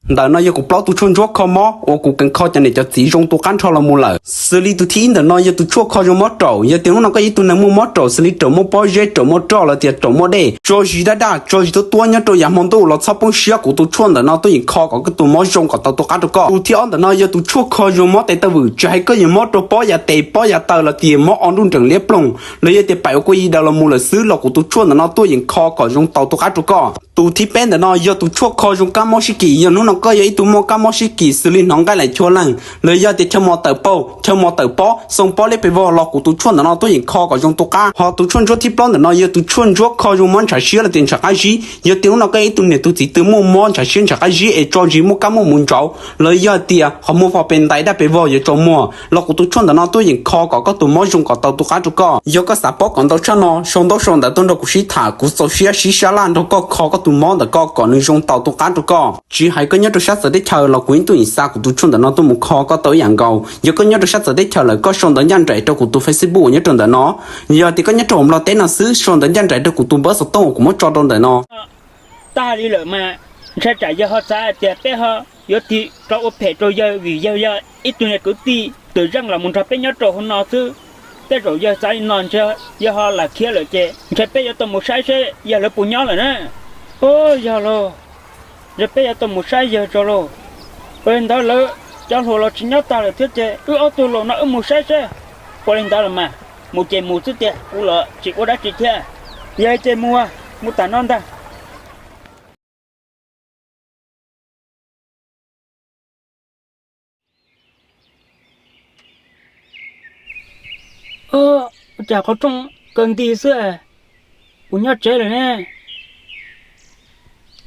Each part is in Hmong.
Ntawm no yog kuv plaub tus tshuaj ntsuab kho mob uas kuv kheev kho cov niam cov txiv zoo tu qab nrho los mus lawm. Xws li tus thib ib ntawm no yog tus tshuaj kho zoo mob raum, yog tias hnub no koj yog ib tug neeg muaj mob raum xws li raum muaj pob zeb, raum muaj roj los tias raum muaj dej, tso zis daj daj, tso zis tuab tuab nyob rau yav hmo ntuj los txhob poob siab, kuv tus tshuaj ntawm no tuaj yeem kho kom koj tus mob zoo kom tau tu qab rau koj. Tus thib ob ntawm no yog tus tshuaj kho zoo mob tes taw vwm, tsis hais koj yuav mob rau pob yav tes pob yav taw los tias mob o nruj nreem liab ploog los yog tias paim ua kua yi daws los mus lawm xwb los kuv tus tshuaj ntawm no tuaj yeem kho kom zoo tau tu qab rau koj. Tus thib peb ntawm no yog tus tshuaj kho zoo kab mob sib kis, yog hnub no koj yog ib tug muaj kab mob sib kis xws li hnov nqaij laim chua leeg los yog tias chaw mos tawm paug, chaw mos tawm pob, xoo pob liab pes vog los kuv tus tshuaj ntawm no tuaj yeem kho kom zoo tu qab. Ho tus tshuaj ntsuab thib plaub ntawm no yog tus tshuaj ntsuab kho zoo mob ntshav siab los tias ntshav qab zib, yog tias hnub no koj yog ib tug niam tug txiv twg muaj mob ntshav siab ntshav qab zib es tso zis muaj kab muaj mus ntsauv los yog tias qhov muag fo pes ntais daj pes vog yuav tsaus muag los kuv tus tshuaj ntawm no tuaj yeem kho kom koj tus mob zoo kom tau tu qab rau koj. Yog koj xav paub kom ntau tshaj no sau ntaub sau ntawv tuaj nrog kuv sib tham, kuv txaus siab sib sab laj nrog koj kho koj tus mob ntawm koj kom nws zoo tau tu qab rau koj. Tsis hais koj nyob rau sab txawv teb chaws los kuv yeej tuaj yeem xa kuv tus tshuaj ntawm no tuaj mus kho koj tau ib yam nkaus. Yog koj nyob rau sab txawv teb chaws lawm koj sau ntawv ncaj nraim rau kuv tus Facebook uas nyob rau ntawm no. Yog tias koj nyob rau hauv Nplog teb no xwb sau ntawv ncaj nraim rau kuv tus npawb xov tooj uas kuv muab tso rau ntawm no. Tag li lawm mas, ntshai tsam yawg ho xav hais tias peb ho yuav tig rov ua phem rau yawg vim yawg yog ib tug niag kwv tij twm zeej los mus nrog peb nyob rau hauv no xwb. Tej zaum yawg xav li no ntshai yawg ho lam khiav lawm ces ntshai peb yuav tau mus saib seb yawg lawv puas nyob lawm na. Ub, yog lauj, ntshai peb yuav tau mus saib yawg tso lauj. Ua li ntawd lawv cov hluas los tsis nyob tag lawm thiab ces wb ob tug los no wb mus saib seb. Ua li ntawd los mas, mus ces mus xwb tiag, kuv los tsis ua dab tsi thiab. Yog ces mus, mus tam no ntag. Ua cas qhov rooj kaw nti xwb, kuv nyob tsev lawm ne.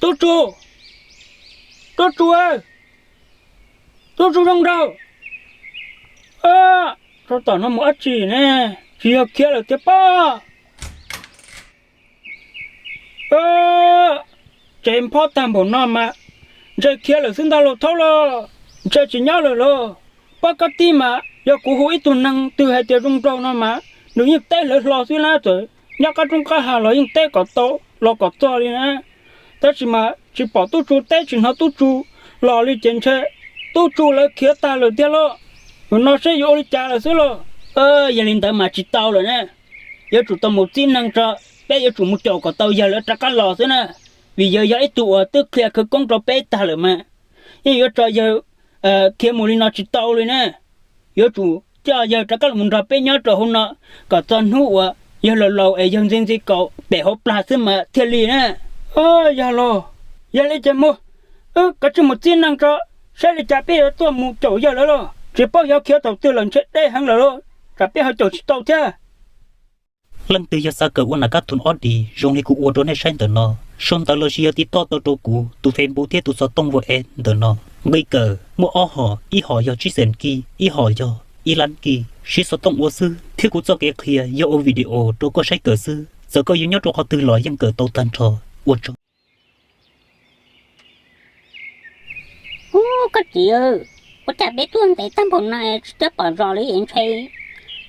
Tub Tsu, Tub Tsu, Tub Tsu zoo nraug. Tsov tom no mus dab tsi ne, tsis yog khiav lawm thiab pob. Tsev nphob tag npaum no mas ntshe khiav lawm xwb ntag lauj thaub lauj, ntshe tsis nyob lawm lauj. Pob kab tib mas yog kuv hu ib tug neeg twg hais tias zoo nraug no mas nws yeej teb hlawv hlo xwb na, txawm nyob qab roob qab hav los yeej teb kom tau los kom txog li na. Tab sis mas tsis pom Tub Tsu teb tsis hnov Tub Tsu los li ces ntshe Tub Tsu lawv khiav tag lawm tiag lauj. Nim no seb yuav ua li cas lawm xwb lauj. Yog li ntawd mas tsis tau lawm na, yuav tsum tau mus txib neeg tso, peb yuav tsum mus caum kom tau yawg lawv rov qab los xwb na, vim yawg yog ib tug uas twb qhia khawv koob rau peb tag lawm mas, yeej yuav tso yawg khiav mus li no tsis tau li na. Yuav tsum coj yawg rov qab los mus nrog peb nyob rau hauv no kom txog hnub uas yawg laus laus es yawg ntxi ntxi kaus pem hauv plag xwb mas thiaj li na. Yog los, yog li ces mus, wb kav tsij mus txib neeg tso, saib li cas peb yuav tuaj mus caum yawg lawv lauj. Tsis paub yog khiav thaum twg lawm ntshe deb heev lawm lauj, tsam peb ho caum tsis tau thiab. Leej twg yog xav kawm ua nas kab thum ob dis zoo li kuv ua rau nej saib ntawm no, sau ntawv los sis yog tiv toj tau rau kuv tus Facebook thiab tus xov tooj WhatsApp ntawm no. Nqi kawm muaj ob hom, ib hom yog tsib xees kij, ib hom yog ib lab kij. Siv xov tooj ua xwb thiab kuv txoj kev qhia yog ua video rau koj saib kawm xwb, txawm koj yuav nyob rau qhov twg los yeej kawm tau tag nrho. Ua tsaug. Ub, koj txiv, ua cas peb tuaj ntev tag npaum no tsis tau pom zos li ntshe.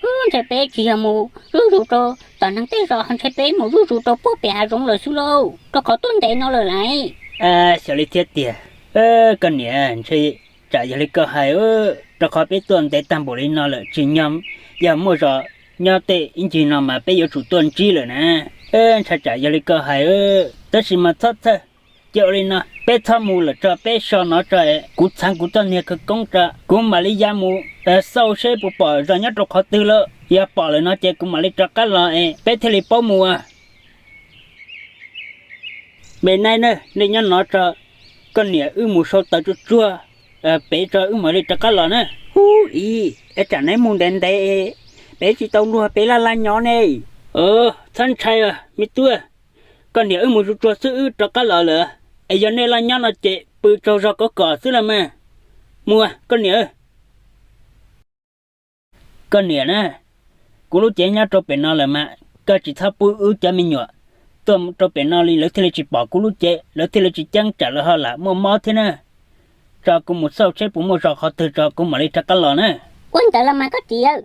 Ub, ntshe peb tsis yog mus zuj zus rau tom neeg tej zos, ntshe peb mus zuj zus rau puag pem hav zoov lawm xwb lauj, rau qhov tuaj ntev no lawm lauj. Xyov li thiab tiag, koj niam, ntshe tsam yog li koj hais, rau qhov peb tuaj ntev tag npaum li no lawm tsis yog, yog muaj zos nyob tej ib ncig no mas peb yuav tsum tuaj ntsib lawm na. Ntshai tsam yog li koj hais, tab sis mas txhob txhawj, cia ua li no peb txhob mus lawm tso, peb so no tso, kuv txhaj kuv txoj niag khawv koob tso, kuv mam li ya mus xauj seb puas pom zos nyob rau qhov twg lauj, yog pom lawm no ces kuv mam li rov qab los es peb thiaj li paub mus. Me nab na, nej nyob no tso, koj niam wb mus sau taws tsuag tsuag pem tso wb mam li rov qab los na. Ub, ib, es tsam neb mus ntev ntev, peb tsis tau luag peb laj laj nyob ne. Txhob ntshai, me tub, koj niam wb mus tsuag tsuag xwb wb rov qab los lawm, es yog nej laj nyob no ces pw tsaug zog kom kom xwb los mas. Mus, koj niam. Koj niam na, kuv lub cev nyob rau pem no lawm mas, koj tsis txhob pub wb cov me nyuam tuaj rau pem no li, lawv thiaj li tsis pom kuv lub cev, lawv thiaj li tsis ceeb tsam lawv ho lam muaj mob thiab na. Tso kuv mus xauj seb puas muaj zos qhov twg tso kuv mam li rov qab los na. Ua ntawd los mas koj txiv,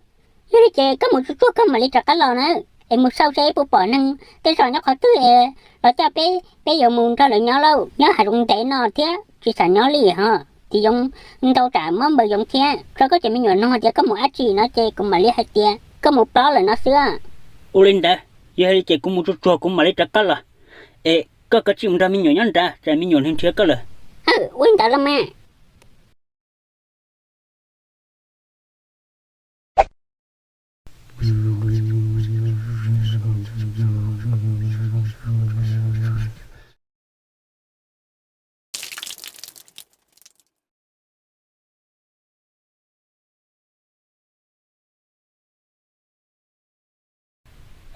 yog li ces koj mus tsuag tsuag koj mam li rov qab los na, es mus xauj seb puas pom neeg tej zos nyob qhov twg es los coj peb, peb yuav mus nrog lawv nyob lauj, nyob hav zoov ntev no thiab. tsis xav nyob li ho. Txiv yoov ntau tsam mob npaws yoov thiab. Tso koj cov me nyuam no tias koj mus dab tsi no ces kuv mam li hais tias koj mus plob lawm no xwb. Ua li ntawd, yog li ces kuv mus tsuag tsuag kuv mam li rov qab los. Es koj kav tsij mus nrog me nyuam nyob nrad, tsam me nyuam nrhiav koj lawm. Ua li ntawd los mas.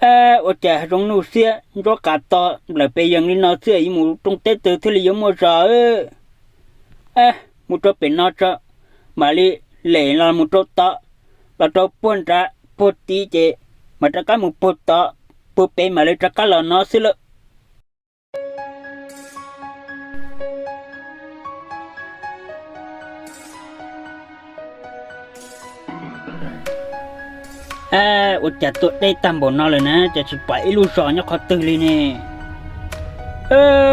Ab, ua cas zoo nuj xiab ntsuab qas to nplawm pes yees li no xwb, yuav mus rooj teb twg thiaj li yuav muaj zos? Ab, mus rau pem no tso, mam li lem los mus rau tod, los rau puag nrad puag tid ces mam rov qab mus puag tod, puag pem mam li rov qab los no xwb lawm. Ab, ua cas tuaj deb tag npaum no lawm na, cas tsis pom ib lub zos nyob qhov twg li ne?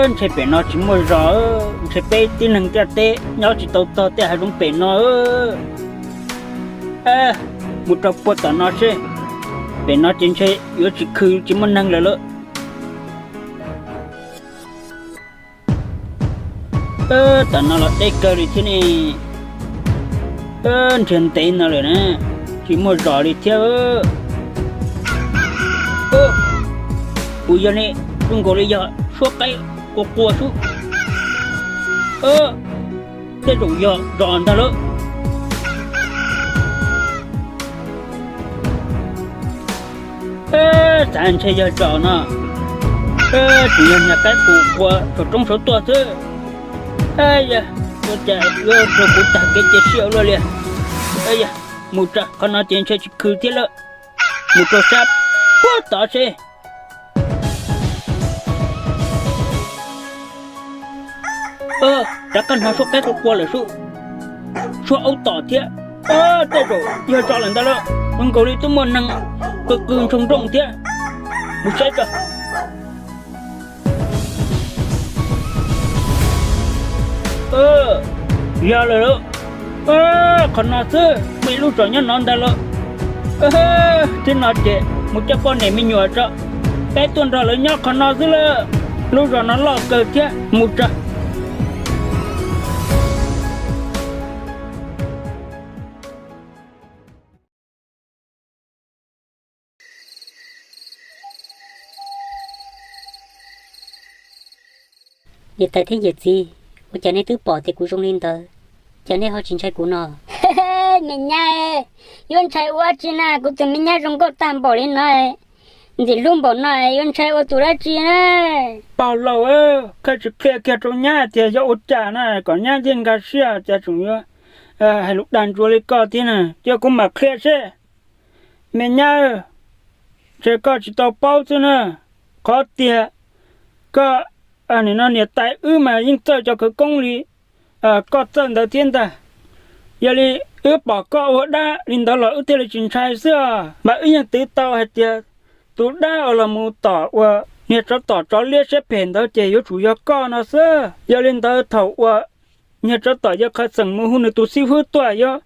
Ntshe pem no tsis muaj zos, ntshe peb tib neeg ntiaj teb nyob tsis tau txog tej hav zoov pem no. Mus rau puag tom no seb, pem no ces ntshe yuav tsis khw tsis muaj neeg lawm lauj. Tom no los deb kawg li thiab ne. Nrhiav ntev no lawm na, tsis muaj zos li thiab. Kuv yog ne, zoo nkaus li yog suab qaib qua qua sub. Tej zaum yog zos ntag lauj. Xav ntshe yog zos no, tseem yog niag qaib qus qua saum roob saud tuaj xwb. Yog, ua cas yuav rau kuv tag kev cia siab ua luaj li. Yog, mus tso, qhov no ces ntshe tsis khw thiab lawm. Mus rau sab puag tod seb. Rov qab hnov suab qaib qua qua lawm sub. Suab aub tom thiab. Tej zaum yog zos lawm ntag lauj, zoo nkaus li twb muaj neeg qw qw ntsoog nrooj thiab. Mus saib tso. Yog lawm lauj. Qhov no xwb, muaj ib lub zos nyob no ntag lauj. Thiab no ces mus coj poj niam me nyuam tso. Peb tuaj nrog lawv nyob qhov no xwb lauj. Lub zos no loj kawg thiab, mus tso. Niam tais thiab yawm txiv, ua cas nej twb pom tias kuv zoo li ntawd, cas nej ho tsis ntshai kuv no? Me nyab, yuav ntshai ua tsi na, kuv tus me nyab zoo nkauj tag npaum li no, ntxim hlub npaum no, yuav ntshai ua tus dab tsi na? Pog laus, qhia tsis qhia kiag rau nyab tias yog ua cas na, kom nyab thiaj nkag siab, cas tseem yuav hais lus dag ntsuav li koj thiab na. Cia kuv mam qhia seb. Me nyab, ntshe koj tsis tau paub xwb na, qhov tiag koj, nim no niam tais wb mas yeej txawj cov khawv koob li koj txawj ntawd thiab ntag. Yog li wb pom koj ua dab li ntawd los wb thiaj li tsis ntshai xwb os. Mas wb yeej twv tau hais tias tus dab uas los mus tom uas niag tsov tom tsov liab siab phem ntawd ces yuav tsum yog koj no xwb. Yog li ntawd thaum uas niag tsov tom yawg Qhawv Xeem mus hu nws tus xib hwb tuaj, yuav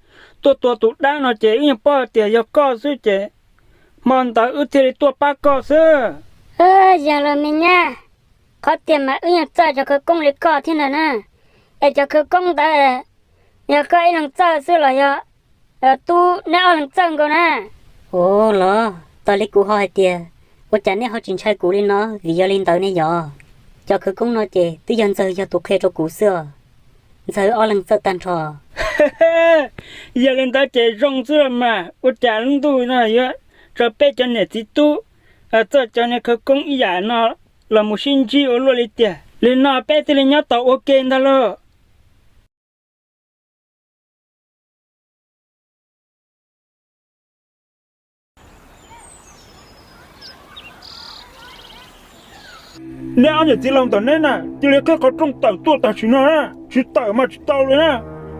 tuaj tua tus dab no ces wb yeej paub tias yog koj xwb ces hmo ntawd wb thiaj li tuaj pab koj xwb. Yog los me nyab, qhov tiag mas wb yeej txawj cov khawv koob li koj thiab ntag na. Es cov khawv koob ntawd yog koj ib leeg txawj xwb los yog tub neb ob leeg txawj nkaus na? Ua los tau li kuv ho hais tias, ua cas nej ho tsis ntshai kuv li no? Vim yog li ntawd ne yog. Cov khawv koob no ces twb yog Ntxawg yog tus qhia rau kuv xwb os. Ntxawg ob leeg txawj tag nrho. Yog li ntawd ces zoo xwb los mas, ua cas lub ntuj no yuav tso peb cov niam txiv tub txawj cov niag khawv koob ib yam no los mus sib ntsib ua luaj li tiag. Li no peb thiaj li nyob tau ua ke ntag lauj. Neb ob niam txiv laus ntawm neb na, cia li qhib qhov rooj tawm tuaj tam sim no na, tsis tawm mas tsis tau li na,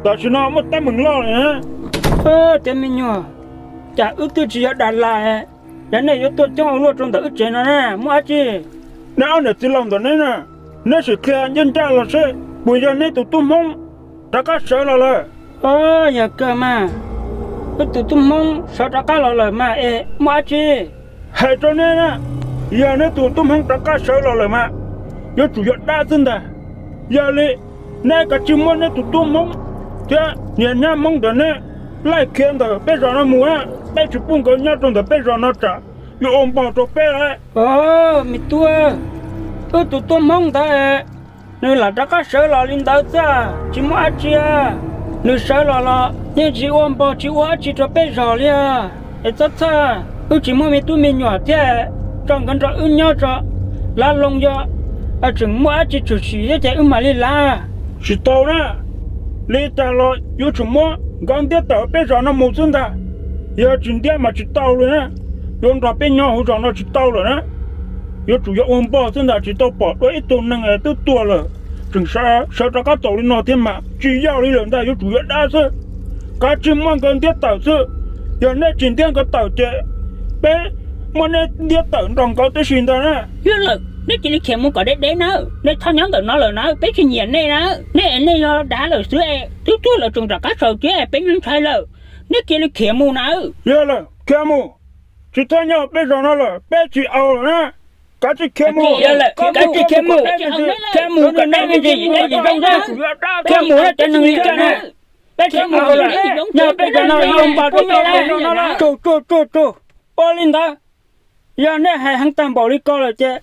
tam sim no muaj teeb meem loj li na. Cov me nyuam, cas wb twb tsis yog dag lais, cas nej yuav tuaj coob ua luaj rau ntawm wb tsev no na, muaj dab tsi? Neb ob niam txiv laus ntawm neb na, neb sim qhia ncaj ncaj los seb, Puas yog neb tus tub Hmoob rov qab sawv los lawm? Yog kawg mas, wb tus tub Hmoob sawv rov qab los lawm mas es muaj dab tsi? Hais rau neb na, yog neb tus tub Hmoob rov qab sawv los lawm mas yuav tsum yog dab xwb ntag. Yog li neb kav tsij muab neb tus tub Hmoob thiab niag nyab Hmoob ntawm neb laij khiav ntawm peb zos no mus na, peb tsis pub nkawd nyob rau ntawm peb zos no tsam yuav ua npog rau peb lawm. Me tub, wb tus tub Hmoob ntawd nws lam rov qab sawv los li ntawd xwb, tsis muaj dab tsi. Nws sawv los los yeej tsis ua npog tsis ua dab tsi rau peb zos li os. Es txhob txhawj, wb tsis muaj me tub me nyuam thiab, tso nkawd nrog wb nyob tso. Lav loo yog tseem muaj dab tsi tshwm sim thiab ces wb mam li lav. Tsis tau na, li cas los yuav tsum muab nkawd ntiab tawm peb zos no mus xwb ntag. Yog tsis ntiab mas tsis tau li na, yuav nrog peb nyob hauv zos no tsis tau lawm na. Yuav tsum yog ua npog xwb ntag, tsis tau pom dua ib tug neeg twb tuag lawm, tseem sawv rov qab tau li no thiab mas tsis yog li lawm ntag, yuav tsum yog dab xwb. Kav tsij muab nkawd ntiab tawm xwb, yog neb tsis ntiab nkawd tawm ces peb muab neb ntiab tawm nrog nkawd tib si ntag na. Yog lawm, neb cia li khiav mus kom deb deb nawb, neb txhob nyob ntawm no lawm na, peb tsis nyiam nej na. Neb es nej yog dav lawm xwb es twb tuag lawm tseem rov qab sawv thiab, peb ntshai lawm. Neb cia li khiav mus nawb. Yog lawm, khiav mus, tsis txhob nyob peb zos no lawm, peb tsis au lawm na. Kav tsij khiav mus, kav tsij khiav mus, khiav mus kom deb me ntsis, deb tsis zoo na. Khiav mus na cov neeg li koj na, peb tsis au lawm, nyob peb zos no yuav npog rau peb na. Tsuj, tsuj, tsuj, tsuj. Ua li ntawd, yog nej hais heev tag npaum li ko lawm ces,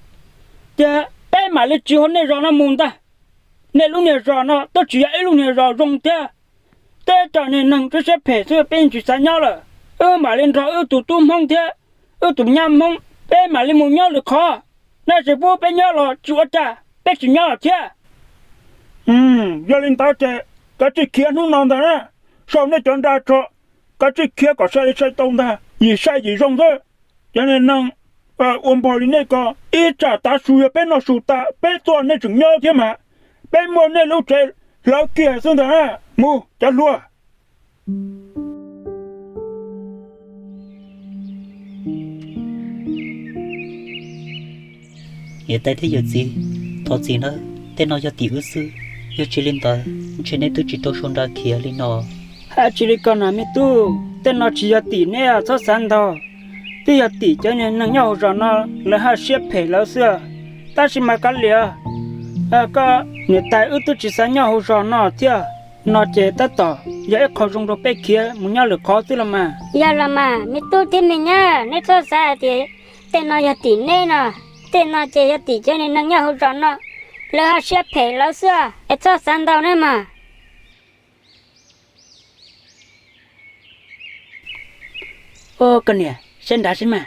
ces peb mam li tsiv hauv nej zos no mus ntag. Nej lub niag zos no twb tsis yog ib lub niag zos zoo thiab. Tej cov niag neeg siab phem xwb peb tsis xav nyob lawm. Wb mam li nrog wb tus tub Hmoob thiab wb tus nyab Hmoob peb mam li mus nyob lwm qhov. Nej tsis pub peb nyob los tsis ua cas, peb tsis nyob thiab. Yog li ntawd ces kav tsij khiav hnub no ntag na, sau nej cov nra tso, kav tsij khiav kom sai li sai tau ntag, yim sai yim zoo xwb. Cov niag neeg ua npog li nej ko, ib tsam tav su yog peb noj su tas peb tuaj nej tseem nyob thiab mas, peb muab nej lub tsev hlawv kiag xwb ntag na. Mus cov hluas. Niam tais thiab yawm txiv, thov txim nawb, tej no yog tim wb xwb, yog tsis li ntawd ntshe neb twb tsis tau sau nra khiav li no. Hais tsis li ko na me tub, tej no tsis yog tim neb, txhob xav ntau. Twb yog tim cov niag neeg nyob hauv zos no, lawv haj siab phem lawv xwb. Tab sis mas kav liam, koj niam tais wb twb tsis xav nyob hauv zos no thiab, no ces tab tom yog ib qho zoo rau peb khiav mus nyob lwm qhov xwb los mas. Yog los mas me tub thiab me nyab, neb txhob xav hais tias tej no yog tim neb no, tej no ces yog tim cov niag neeg nyob hauv zos no, lawv haj siab phem lawv xwb, es txhob xav ntau nawb mas. Koj niam, saib nrad seb mas,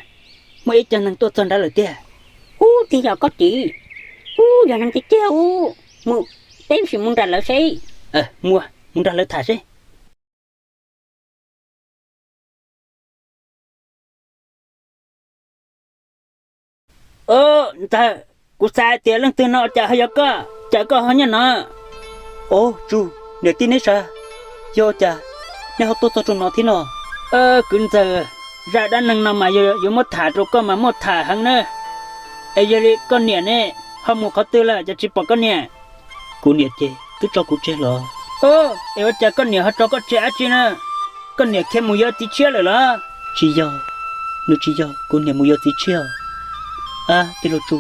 muaj ib co neeg tuaj txog nrad lawm tiag. Ub, tiag yog koj txiv, ub, yog neeg tiag tiag ub, mus, peb sim mus nrog lawv seb. Mus, mus nrog lawv tham seb. Ntxawg, kuv xav hais tias leej twg no cas ho yog koj, cas koj ho nyob no? Ov, Tsu, niam tij neb sav, yog cas neb ho tuaj txog rau no thiab no? Kwv ntxawg, zaj dab neeg no mas yuav muab tham rau koj mas muaj tham heev na. Es yog li koj niam ne, ho mus qhov twg lawm cas tsis pom koj niam? Kuv niam ces twb tso kuv tseg los. Es ua cas koj niam ho tso koj tseg dab tsi na? Koj niam khiav mus yuav txiv tshiab lawm los? Tsis yog, nws tsis yog kuv niam mus yuav txiv tshiab. Ab, tij laug Tsu,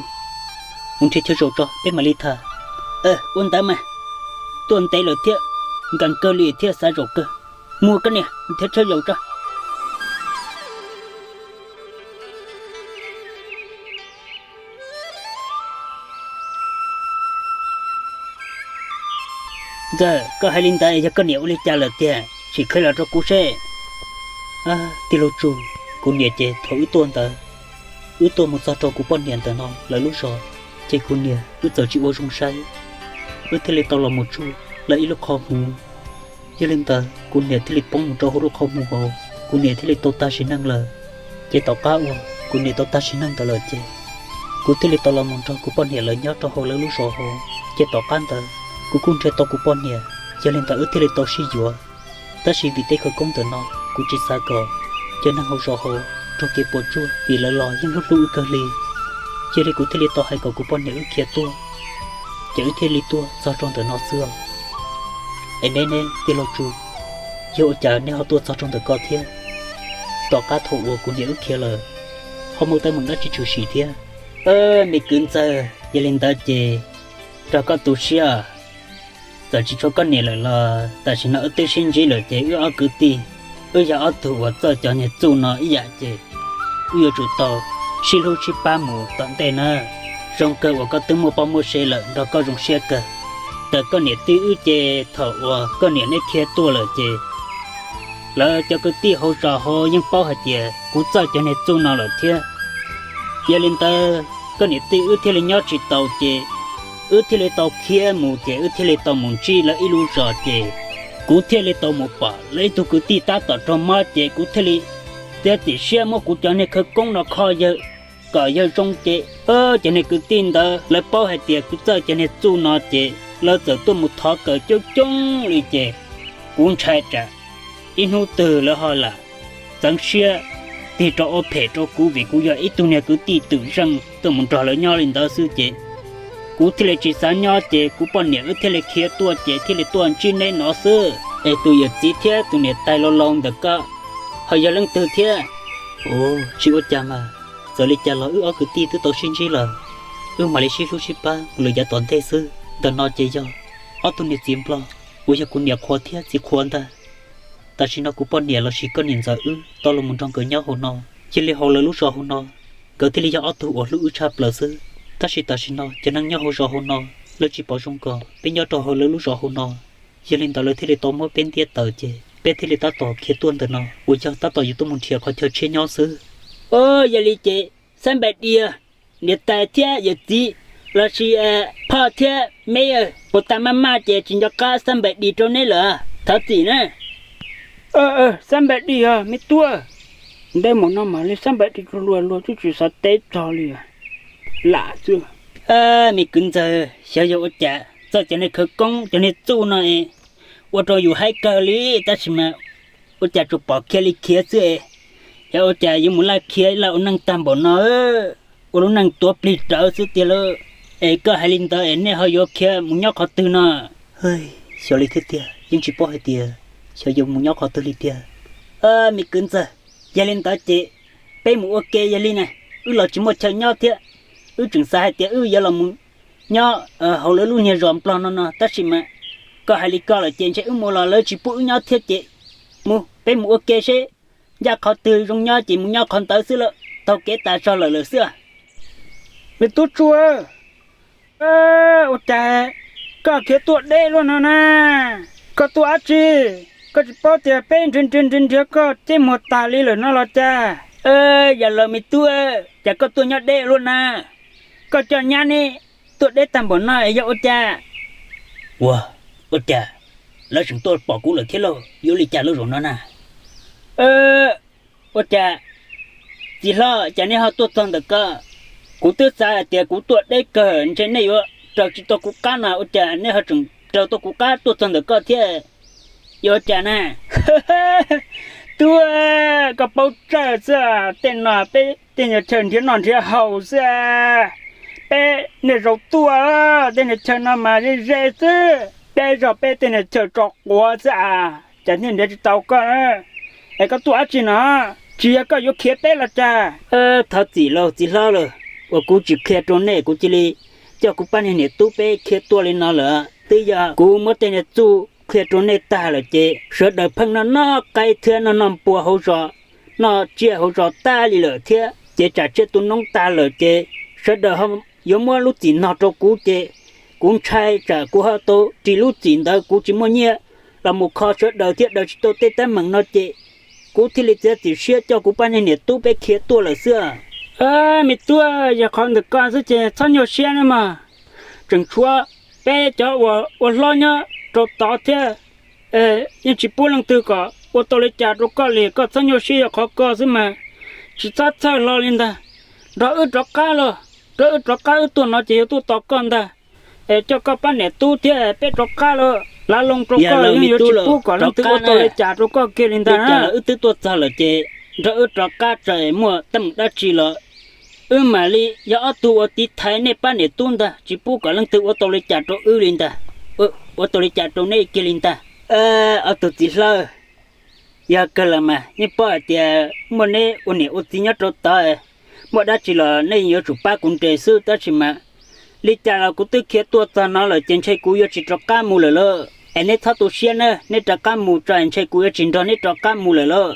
mus nrhiav chaw zaum tso peb mam li tham. Ua ntawd mas, tuaj ntev lawm thiab, nkees kawg li thiab xav zaum kawg. Mus koj niam, nrhiav chaw zaum tso. Ntxawg, koj hais li ntawd yog koj niam ua li cas lawm tiag, sim qhia los rau kuv seb. Tij laug Tsu, kuv niam ces thaum wb tuaj ntawd, wb tuaj mus txog rau kuv poj niam ntawm no lawv lub zos, ces kuv niam wb txawm tsis ua zoo saib, wb thiaj li tau los mus tsuj lawv ib lub qhov muv. Yog li ntawd kuv niam thiaj li poob mus rau hauv lub qhov muv hauv, kuv niam thiaj li tau tag sim neej lawm. Ces tom qab uas kuv niam tau tag sim neej ntawd lawm ces, kuv thiaj li tau los mus nrog kuv poj niam lawv nyob rau hauv lawv lub zos hauv. Ces tom qab ntawd kuv kuj nrhiav tau kuv poj niam, yog li ntawd wb thiaj li tau sib yuav. Tab sis vim tej khawv koob ntawm no kuv tsis xav kom cov neeg hauv zos hauv raug kev puas tsuaj vim lawv los yeej hlub hlub wb kawg li. Cia li kuv thiaj li tau hais kom kuv poj niam wb khiav tuaj. ces wb thiaj li tuaj txog rau ntawm no xwb os. Es neb, neb tij laug Tsu, yog ua cas neb ho tuaj txog rau ntawm ko thiab? Tom qab thaum uas kuv niam wb khiav lawm, ho muaj teeb meem dab tsi tshwm sim thiab? Me kwv ntxawg, yog li ntawd ces rau koj tu siab, txawm tsis tshua koj niam lawm los tam sim no wb twb sib ntsib lawm ces wb ob kwv tij, wb yog ob tug uas txawj cov niag txuj no ib yam ces wb yuav tsum tau sib hlub sib pab mus tom ntej na. Zoo kawg uas koj twb muaj poj muaj sev lawm nrog koj zoo siab kawg. Tawm koj niam tij wb ces thaum uas koj niam neb khiav tuaj lawm ces lawv cov kwv tij hauv zos hauv yeej paub hais tias kuv txawj cov niag txuj no lawm thiab. Yog li ntawd koj niam tij wb thiaj li nyob tsis tau ces wb thiaj li tau khiav mus ces wb thiaj li tau mus ntsib lawv ib lub zos ces kuv thiaj li tau mus pom lawv ib tug kwv tij tab tom raug mob ces kuv thiaj li txiav txim siab muab kuv cov niag khawv koob no kho yawg kom yawg zoo ces cov niag kwv tij ntawd lawv paub hais tias kuv txawj cov niag txuj no ces lawv txawm tuaj mus thov kawm coob coob li ces kuv ntshai tsam ib hnub twg lawv ho lam txeev siab tig rau ua phem rau kuv vim kuv yog ib tug niag kwv tij twm zeej tuaj mus nrog lawv nyob li ntawd xwb ces kuv thiaj li tsis xav nyob ces kuv poj niam wb thiaj li khiav tuaj ces thiaj li tuaj ntsib neb no xwb. Es tus yawm txiv thiab tus niam tais laus laus ntawm koj ho yog leej twg thiab? Ua, tsis ua cas mas, txawm li cas los wb ob kwv tij twb tau sib ntsib lawm, wb mam li sib hlub sib pab mus lawm yav tom ntej xwb. Ntawm no ces yog ob tug niag txiv nplog uas yog kuv niam qhuav thiab txiv qhuav ntag. Tam sim no kuv poj niam lossis koj niam ntxawm wb tau los mus nrog nkawd nyob hauv no. Cia li hauv lawv lub zos hauv no, nkawd thiaj li yog ob tug uas hlub wb tshaj plaws xwb. Tab sis tam sim no cov neeg nyob hauv zos hauv no lawv tsis pom zoo nkaus peb nyob rau hauv lawv lub zos hauv no, yog li ntawd lawv thiaj li tau muab peb ntiab tawm ces peb thiaj li tab tom khiav tuaj ntawm no uas yog tab tom yuav tuaj mus nrhiav qhov chaw tsheb nyob xwb. Yog li ces xab npais di, niam tais thiab yawm txiv lossis phauj thiab me, puas tas maj maj ces tsis nco qab xab npais di rau neb lawm, thov txim na. Xab npais di os me tub, ntev mus no mam li xab npais di rau luag, luag twb tsis xav teb txog li. Lam xwb. Me kwv ntxawg, xyov yog ua cas txawj cov niag khawv koob cov niag txuj no es ua rau yus haib kawg li, tab sis mas ua cas tsuas pom khiav li khiav xwb es, xyov ua cas yuav mus laj khiav laj ua neej tag npaum no, ua lub neej tuav plig rawv xwb tiag lauj. Es koj hais li ntawd es nej ho yuav khiav mus nyob qhov twg no? Xyov li thiab tiag, yeej tsis paub hais tias xyov yuav mus nyob qhov twg li tiag. Me kwv ntxawg, yog li ntawd ces peb mus ua ke yog li na, wb los tsis muaj chaw nyob thiab. Wb tseem xav hais tias wb yuav los mus nyob hauv lawv lub niag zos nplog no no, tab sis mas koj hais li ko lawm ces ntshe wb mus los lawv tsis pub wb nyob thiab ces mus, peb mus ua ke seb ncaj qhov twg zoo nyob ces mus nyob qhov ntawd xwb lauj, taug kev tas zog lawm lawm xwb. Me tub Tsua, ua cas koj khiav tuaj deb luaj no na? Koj tuaj dab tsi? Koj tsis paub tias peb nrhiav nrhiav nrhiav nrhiav koj ceb muag tas li lawm no los cas? Yog los me tub, cas koj tuaj nyob deb luaj na? Koj coj nyab neb tuaj deb tag npaum no es yog ua cas? Ua, ua cas lawv tseem tuaj pom kuv lawm thiab lauj, yuav ua li cas lub zaum no na? Ua cas txiv hlob, cas nej ho tuaj txog ntawm ko? Kuv twb xav hais tias kuv tuaj deb kawg ntshe nej yuav raws tsis tau kuv qab no, ua cas nej ho tseem raws tau kuv qab tuaj txog ntawm ko thiab? Yog ua cas na? Tub, koj paub tsawg xwb, tej no peb tej niag chaw nrhiav noj nrhiav haus xwb. Peb niaj zaus tuaj tej niag chaw no mas ze ze xwb, peb zog peb tej niag chaw tso quav xwb as, cas niaj nrhiav tsis tau koj. Es koj tuaj dab tsi no? Tsis yog koj yuav khiav peb los cas? Thov txim lauj txiv hlob lauj, uas kuv tsis qhia rau nej, kuv cia li coj kuv pab niag niam tub peb khiav tuaj li no lawm. Twb yog kuv muab tej niag txuj qhia rau nej tag lawm ces sawv daws pheej noj noj qaib thiab noj noj npua hauv zos, noj tsiaj hauv zos tag li lawm thiab, ces tsam tsiaj tu noob tag lawm ces sawv daws yuav muab lub txim no rau kuv ces kuv ntshai tsam kuv ho tau ris lub txim ntawd kuv tsis muaj nyiaj los mus kho sawv daws thiab daws tsis tau tej teeb meem no ces kuv thiaj li txiav txim siab coj kuv pab niag niam tub peb khiav tuaj lawm xwb. Me tub, yog qhov ntawm ko xwb ces txhob nyuaj siab nawb mog. Tseem tshuav peb cov uas ua hlob nyob rau tod thiab, yeej tsis pub leej twg kom ua tau li cas rau koj li, koj txhob nyuaj siab, yog qhov ko xwb mas tsis txhob txhawj hlo li ntag. Nrog wb rov qab los, nrog wb rov qab, wb tuaj no ces yuav tuaj tos koj ntag. Es coj koj pab niam tub thiab peb rov qab los, lav loo rau koj los yeej yuav tsis pub kom leej twg ua tau li cas rau koj kiag li ntag. Wb twb tuaj txog lawm ces nrog wb rov qab, txawm muaj teeb meem dab tsi los Wb mam li yog ob tug uas tiv thaiv nej pab niam tub ntag, tsis pub kom leej twg ua tau li cas rau wb li ntag, ua tau li cas rau nej kiag li ntag. Ob tug txiv hlob, yog kawg los mas yeej paub hais tias muaj neb ua niam ua txiv nyob rau tod, muaj dab tsi los nej yuav tsum pab kuv nres xwb, tab sis mas li cas los kuv twb khiav tuaj txog no lawm ces ntshe kuv yuav tsis rov qab mus lawm lauj. Es neb txhob tu siab na, neb rov qab mus tso es ntshe kuv yuav tsis nrog neb rov qab mus lawm lauj.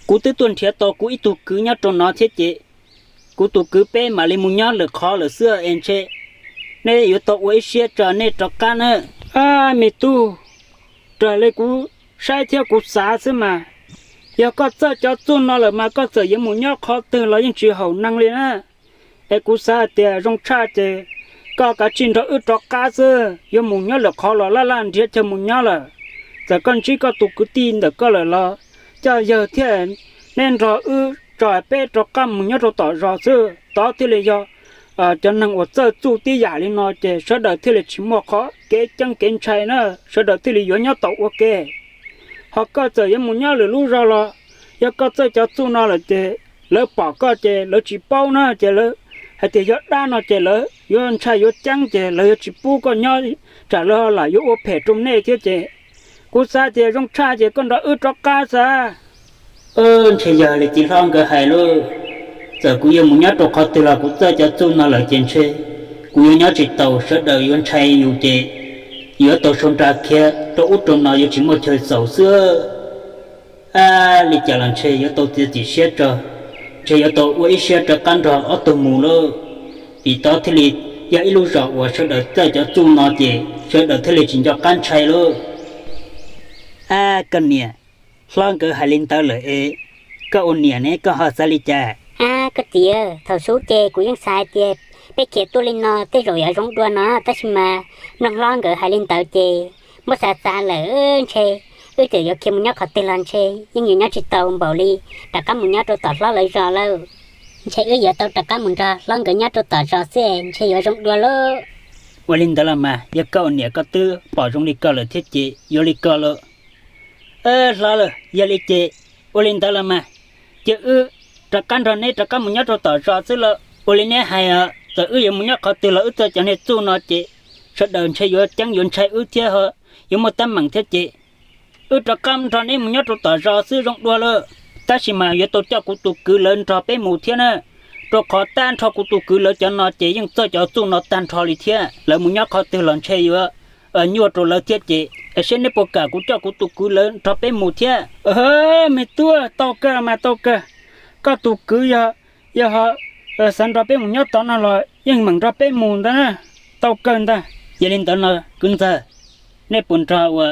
Kuv twb tuaj nrhiav tau kuv ib tug kwv nyob rau no thiab ces kuv tus kwv peb mam li mus nyob lwm qhov lawm xwb es ntshe neb yuav tau ua ib siab tso neb rov qab na. Ab me tub, raws li kuv saib thiab kuv xav xwb mas, yog koj txawj cov txuj no lawm mas koj txawm yuav mus nyob qhov twg los yeej tsis haum neeg li na. Es kuv xav hais tias zoo tshaj ces koj kav tsij nrog wb rov qab xwb, yuav mus nyob lwm qhov los laj laj nrhiav chaw mus nyob lawm. Txawm koj ntsib koj tus kwv tij ntawm koj lawm los coj yawg thiab neb nrog wb tso peb rov qab mus nyob rau tom zos xwb, tod thiaj li yog cov neeg uas txawj txuj tib yam li no ces sawv daws thiaj li tsis muaj qhov kev ceeb kev ntshai na, sawv daws thiaj li yuav nyob tau ua ke. Ho koj txawm yuav mus nyob lwm lub zos los, yog koj txawj cov txuj no lawm ces lawv pom koj ces lawv tsis paub na ces lawv hais tias yog dab no ces lawv yuav ntshai yuav ceeb ces lawv yuav tsis pub koj nyob tsam lawv lam yuav ua phem rau nej thiab ces kuv xav tias zoo tshaj ces koj nrog wb rov qab xwb. Ntshe yog li txiv hlob nkawd hais lauj, txawm kuv yuav mus nyob rau qhov twg los kuv txawj cov txuj no lawm ces ntshe kuv yuav nyob tsis taus, sawv daws yuav ntshai yus ces yuav tau sau nra khiav rau ub rau no yuav tsis muaj chaw xaus xwb. Ab, li cas los ntshe yuav tau txiav txim siab tso, ntshe yuav tau ua ib siab rov qab nrog ob tug mus lauj, vim tod thiaj li yog ib lub zos uas sawv daws txawj cov txuj no ces sawv daws thiaj li tsis nco qab ntshai lauj. Ab, koj niam, hlob nkawd hais li ntawd lawm es koj ua niam ne koj ho xav li cas? Ab, koj txiv, thaum xub ces kuv yeej xav hais tias peb khiav tuaj li no tej zaum yuav zoo dua no, tab sis mas mloog hlob nkawd hais li ntawd ces muab xav xav lawm ntshe wb txawm yuav khiav mus nyob qhov twg los ntshe yeej yuav nyob tsis tau npaum li rov qab mus nyob rau tom hlob lawv zos lawm. Ntshe wb yuav tau rov qab mus nrog hlob nkawd nyob rau tom zos xwb ntshe yuav zoo dua lauj. Ua li ntawd los mas yog koj ua niam koj twb pom zoo li ko lawm thiab ces yuav li ko lauj. Hlob lawm, yog li ces ua li ntawd los mas, ces wb rov qab nrog neb rov qab mus nyob rau tom zos xwb lauj. Ua li neb hais os, txawm wb yuav mus nyob qhov twg los wb txawj cov niag txuj no ces sawv daws ntshe yuav ceeb yuav ntshai wb thiab ho yuav muaj teeb meem thiab ces wb rov qab nrog neb mus nyob rau tom zos xwb zoo dua lawm. Tab sis mas yuav tau coj kuv tus kwv lawv nrog peb mus thiab na, rau qhov tab nrho kuv tus kwv lawv cov no ces yeej txawj cov txuj no tag nrho li thiab. Lawv mus nyob qhov twg los ntshe yuav nyuaj rau lawv thiab ces es seb neb puas kam kuv coj kuv tus kwv lawv nrog peb mus thiab. Me tub, tau kawg mas tau kawg. Koj tus kwv yog, yog ho xav nrog peb mus nyob tod no los yeej meem nrog peb mus ntag na. Tau kawg ntag. Yog li ntawd no kwv ntxawg, nej puas nrog ua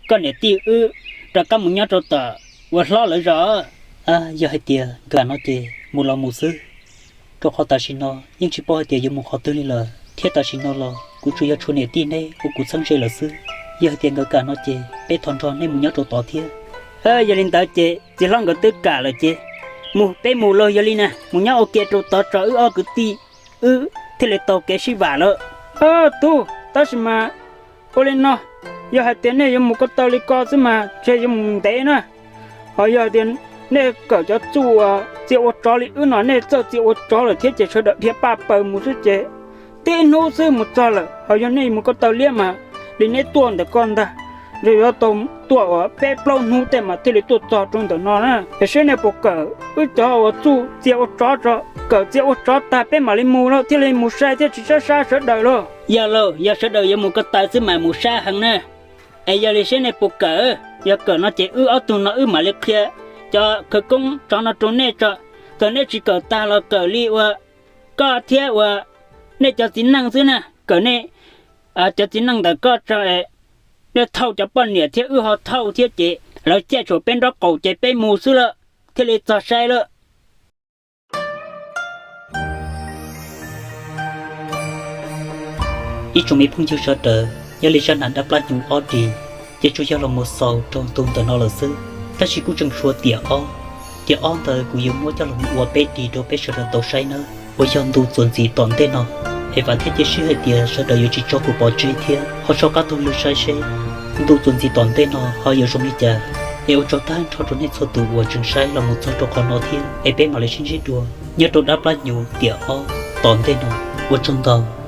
koj niam tij wb rov qab mus nyob rau tom ua hlob lawv zos? Yog hais tias nkawd kam no ces mus los mus xwb, rau qhov tam sim no yeej tsis paub hais tias yuav mus qhov twg li lawm thiab tam sim no los kuv tsuas yog tshuav niam tij neb ua kuv txheeb ze lawm xwb. Yog hais tias nkawd kam no ces peb thov nrog nej mus nyob rau tod thiab. Yog li ntawd ces txiv hlob nkawd twb kam lawm ces mus, peb mus lauj. Yog li na, mus nyob ua ke rau tod tso wb ob kwv tij wb thiaj li tau kev sib vam lawm. Tub, tab sis mas ua li no, yog hais tias nej yuav mus ko taw li ko xwb mas ntshe yuav mus ntev na. Ho yog tias nej kawm cov txuj uas txia ua tsov li wb no, nej txawj txia ua tsov lawm thiab ces sawv daws dhia paj paws mus xwb ces tib hnub xwb mus txog lawm. Ho yog nej mus ko taw liab mas li neb tuaj ntawm ko ntag, ntshe yuav tau tuaj uas peb plaub hnub tej mas thiaj li tuaj txog rau ntawm no na. Es seb nej puas kawm wb cov uas txuj txia ua tsov tso, kawm txia ua tsov tag peb mam li mus lauj, thiaj li mus sai thiaj tsis sab sab sawv daws lauj. Yog lauj, yog sawv daws yuav mus ko taw xwb mas mus sab heev na. Es yog li seb nej puas kawm, yog kawm no ces wb ob tug no wb mam li qhia cov khawv koob tsov no rau nej tso. Txawm nej tsis kawm tag los kawm li uas koj thiab uas nej cov txiv neej xwb na, kawm nej cov txiv neej ntawm koj tso, nej thauj cov poj niam thiab wb ho thauj thiab ces lawv ciaj tshuam peb nraub qaum ces peb mus xwb lawm, thiaj li txog sai lawm. Ib tsoom me phooj ywg sawv daws, nyob li zaj nam dab plab hnyuv ob dig ces tsuas yog los mus xaus rau ntu ntawm no lawm xwb. Tab sis kuj tseem tshuav tiam ob, tiam ob ntawd kuv yuav muab coj los mus ua peb dig rau peb sawv daws tau saib nawb, uas yog ntu txuas ntxiv tom ntej no. Es vam thiab cia siab hais tias sawv daws yuav tsis tso kuv pov tseg thiab ho so qab taug lw saib seb ntu txuas ntxiv tom ntej no ho yuav zoo li cas. Es ua tsaug tag nrho rau nej txhua tus uas tseem saib los mus txog rau qhov no thiab, es peb mam li sib ntsib dua Nyob rau dab plab hnyuv tiam ob tom ntej no, ua tsaug ntau.